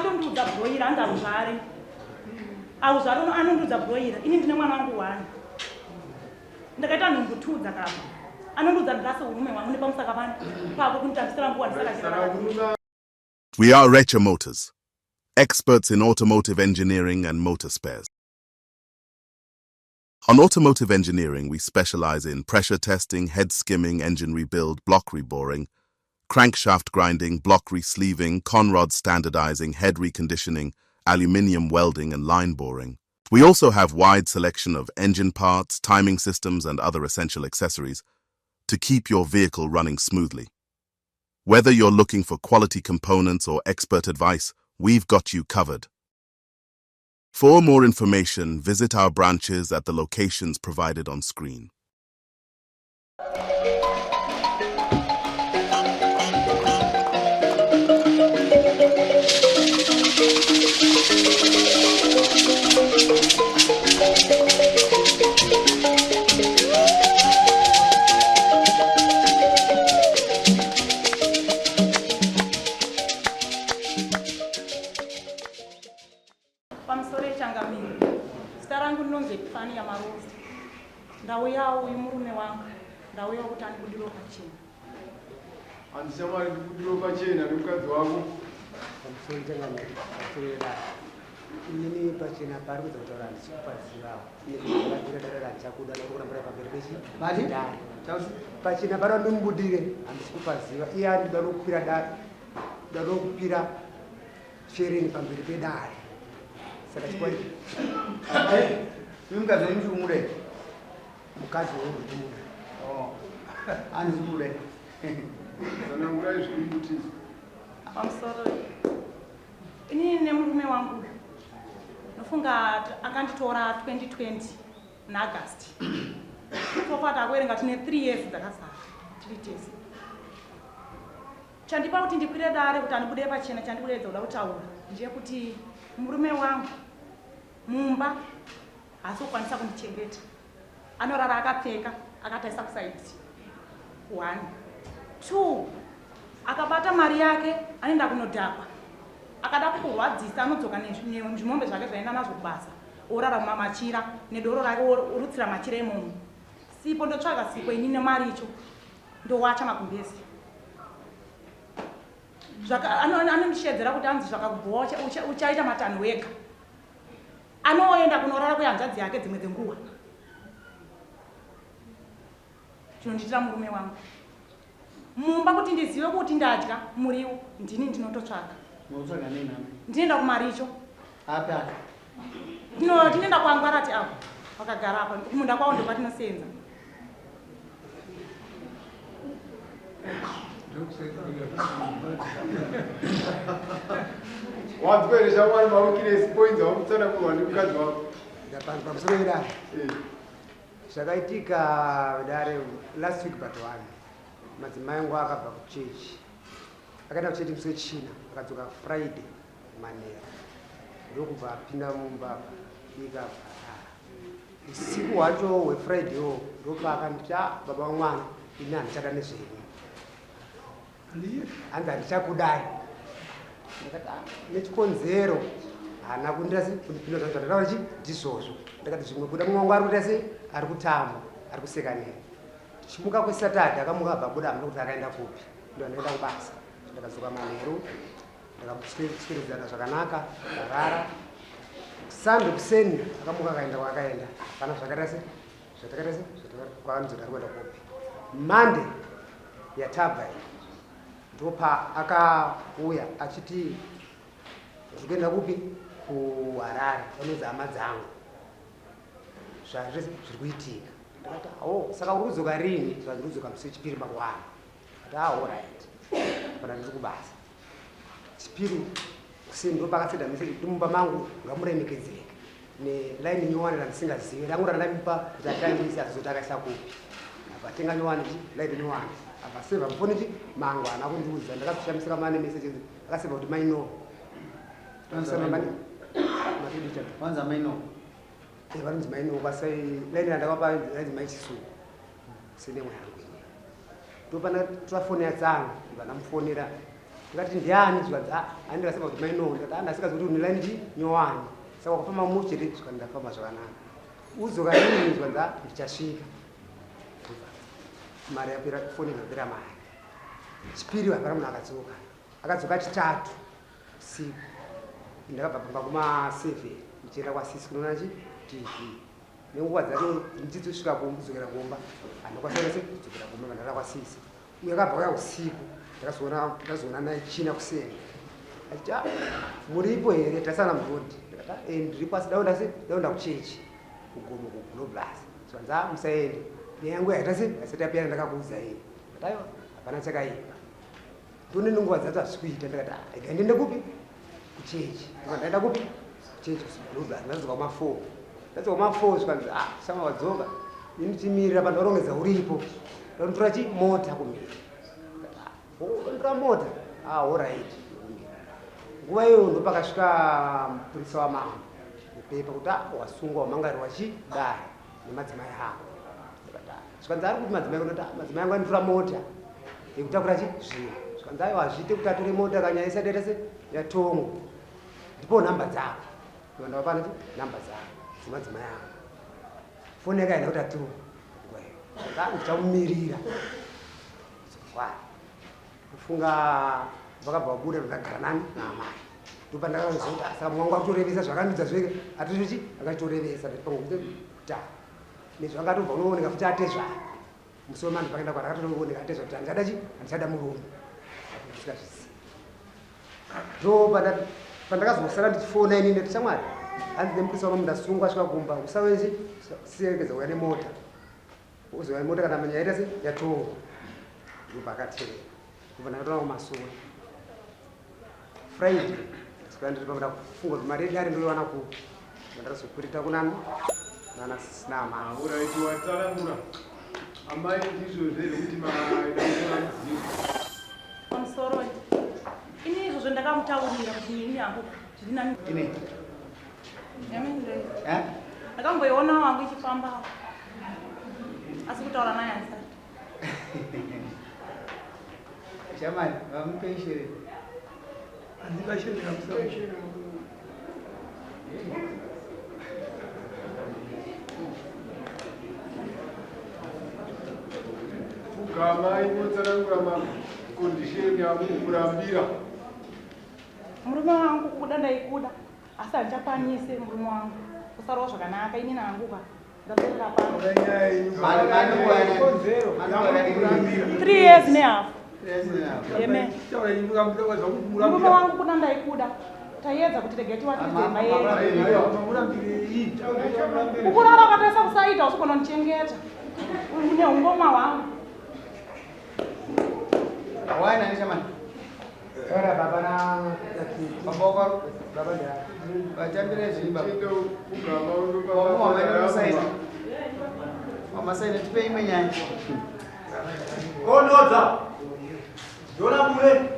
Atondiudza bhoira hanzi hauzvari. Hauzvari anondiudza bhoira. Ini ndine mwana wangu one. Ndakaita nhumbu two dzakabva. Anondiudza ndirase urume hwangu nepamusaka pani pako kunditambisira nguva ndisakachera. We are Recha Motors, experts in automotive engineering and motor spares. On automotive engineering, we specialize in pressure testing, head skimming, engine rebuild, block reboring, crankshaft grinding, block resleeving, conrod standardizing, head reconditioning, aluminium welding, and line boring. We also have wide selection of engine parts, timing systems, and other essential accessories to keep your vehicle running smoothly. Whether you're looking for quality components or expert advice, we've got you covered. For more information, visit our branches at the locations provided on screen. Pamusoro yechangamire, zita rangu ndinonzi Epifania Marozi. Ndauyawo uyu murume wangu, ndauyawo kuti andibudiro pachena. Handishamwari ndibudiro pachena nemukadzi wako. Pamusoro changamire, pamusoro yedare. Inini pachena pari kuedza kutaura handisi kupazivawo. Inini dare handichakuda nokuti kurambira pamberi pechi. Mati? Dare. Chausi? Pachena pari ndimubudire handisi kupaziva. Iye andida nokukwira dare. Da nokukwira shereni pamberi pedare. Saka chikwai Uyu mukadzi wenyu muri kumuda here? Mukadzi wangu ndinomuda. Oh. Handisi kumuda. Tsanangurai zviri kuti Pamusoro inini nemurume wangu uyu nofunga akanditora 2020 naAugust. So far takuverenga tine 3 years dzakazara tiri tese. Chandipa kuti ndikwire dare kuti andibude pachena chandikuedza kuda kutaura ndeyekuti murume wangu mumba haasi kukwanisa kundichengeta. Anorara akapfeka akatarisa kusaidi. One. Two, akabata mari yake anoenda kunodhakwa. Akada kukurwadzisa anodzoka nezvimombe zvake zvaenda nazvo kubasa orara mumamachira nedoro rake orutsira machira imomo. Sipo ndotsvaga sipo ini nemari icho ndowacha magumbezi. Anondishedzera kuti anzi zvakakubhowa uchaita matanho wega. Anoenda kunorara kwehanzvadzi yake dzimwe dzenguva. Chinondiitira murume wangu mumba kuti ndizive kuti ndadya muriwo ndini ndinototsvaga. Unotsvaga nei nhamo? Ndinoenda kumaricho. Api acho? Tinoenda kwaNgwarati apo vakagara apo kumunda kwavo ndokwatinosenza. Wanzwa here shamwari mawikiresi points awakutsanangurwa nemukadzi wako? Pamusoro pedare. Zvakaitika dare last week but one. Madzimai angu akabva kuchechi. Akaenda kuchechi musi wechina akadzoka Friday manheru. Ndokubva apinda mumba bika arara. Usiku hwacho hweFriday wo ndopaakanditi ah baba vamwana ini handichada nezvenyu. Hanzi handichakudai. Ndakati ah nechikonzero haana kundira sei kundipindura zvangu zvandataura chi ndizvozvo. Ndakati zvimwe kuda mumwe wangu ari kuita sei ari kutamba ari kuseka neni. Tichimuka kweSaturday akamuka abva abuda hameno kuti akaenda kupi. Ndoandaenda kubasa. Ndakadzoka manheru ndakasweredzana zvakanaka ndarara. Sunday kuseni akamuka akaenda kwaakaenda. Hapana zvakaita sei zvatakaita sei kwaanodzoka ari kuenda kupi. Monday yatabva iyi ndopa akauya achiti ndiri kuenda kupi kuHarare vanonzi hama dzangu zvazvese zviri kuitika. Ndakati oh saka uri kudzoka rini? Zvanzi ndiri kudzoka musi wechipiri mangwana. Ndakati ah alright pana ndiri kubasa. Chipiri kuseni ndopakasenda message kuti mumba mangu ngamuremekedzeke nelaini nyowani randisingazive rangu randaimupa kuti atambise asizoti akaisa kupi abva atenga nyowani chi laini nyowani abva seva mufoni chi mangu haana kundiudza ndakazvishamisika mane message akaseva kuti maino Vanzi amaino. Vanonzi maino kwasai laini randakapa rainzi mai Chisuku sene mwangu ini ndopana tora foni yatsano ndibva ndamufonera. Ndikati ndiani zvikanzi ah ani ndakasema kuti mai Noku ndikati ah ndasikazi kuti une line chi nyowani saka wakafamba mushe here zvikanzi ndafamba zvakanaka uzoka rini zvikanzi ah ndichasvika mari yapera foni inopera mari chipiri hapana munhu akadzoka akadzoka chitatu usiku ndakabva pamba kuma 7 ndichienda kwasisi kunoona chi tv nenguva dzacho ndichizosvika kudzokera kumba handikwanisa se kudzokera kumba vandara kwasisi uyo akabva uya usiku ndakazoona ndazoona naye china kuseni achiti ah, muripo here tasana murodhi ndikati ah, eh, ndiripo asi daunda se daunda kuchechi kugomo kugloblas zvanzi ah, musaende nyaya yangu yaita se asati yapera ndakakuudza iyi ndikati aiwa hapana chakaipa ndone nenguva dzacho hazvisi kuita ndikati ah, ega ndiende kupi kuchechi ndikati ndaenda kupi kuchechi kugloblas ndadzoka kuma4 ndadzoka kuma4 zvikanzi ah shama wadzoka ini ndichimirira pandaurongedza uripo ndanotora chi mota kumira ndinotora mota ah alright nguva iyoyo ndopakasvika mupurisa wamama nepepa kuti ah wasungwa wamangari wachidai nemadzimai ako zvikanzi ari kuti madzimai kunoti ah, madzimai angu anotora mota yekutakura chi zvinhu zvikanzi aiwa hazviite kuti atore mota kanyaya isati yaita se yatongwa ndipo nhamba dzako ndovandavapana chi nhamba dzako dzemadzimai ako foni yakaenda kuti aturu ndichamumirira zogwara kufunga vakabva vabuda ndakagara nani naamai ndopandakazoa kuti saka mwangu akutorevesa zvakandudza zvega atochochi akachitorevesa ndatipangokuta nezvo angatobva unooneka futi atezvara musi wemandi pakaenda kwara akatooneka atezvara kuti handichada chi handichada murume atikazviziva ndo pandakazosara ndichifona inini ndati shamwari hanzi nemupurisa wamambo ndasungwa svika kumba usawezi siyerekeza uya nemota uzouya nemota kana manya yaita se yatongwa ndopakatevera ndobva ndakatoona kumasuwa friday ndaswera ndiri pamda kufunga kuti mari yedare ndoiwana kupi ndakazokwereta kunani nana nama Alright, watsanangura amai ndizvo zve zvekuti maida kutora mudziyo Pamusoro ini izvozvo ndakamutaurira kuti ini hangu zviri nani. Ine. Eh? Ndakamboiona wangu ichifamba asi kutaura naye handisati. Shamani, vamupeshere. Handipashere kabisa. Pfugama inotsanangura makondisheni amukurambira. Murume wangu kuda ndaikuda asi handichakwanise murume wangu kusarawo zvakanaka ini nangu ka ndaperera pano. 3 years nehalf. Amen. Murume wangu kuda ndaikuda taiedza kuti regai tiwatiridze imba yedu. Ukurara ukataisa kusaita usigona kundichengeta une ungomwa hwangu. Waina ni shamani. Taura baba na Baba wako baba nda. vatambire zvii baba. Chienda pfugama Wamasaina. undopa Wamasaina tipe imwe nyaya. Konodza. Ndona bure.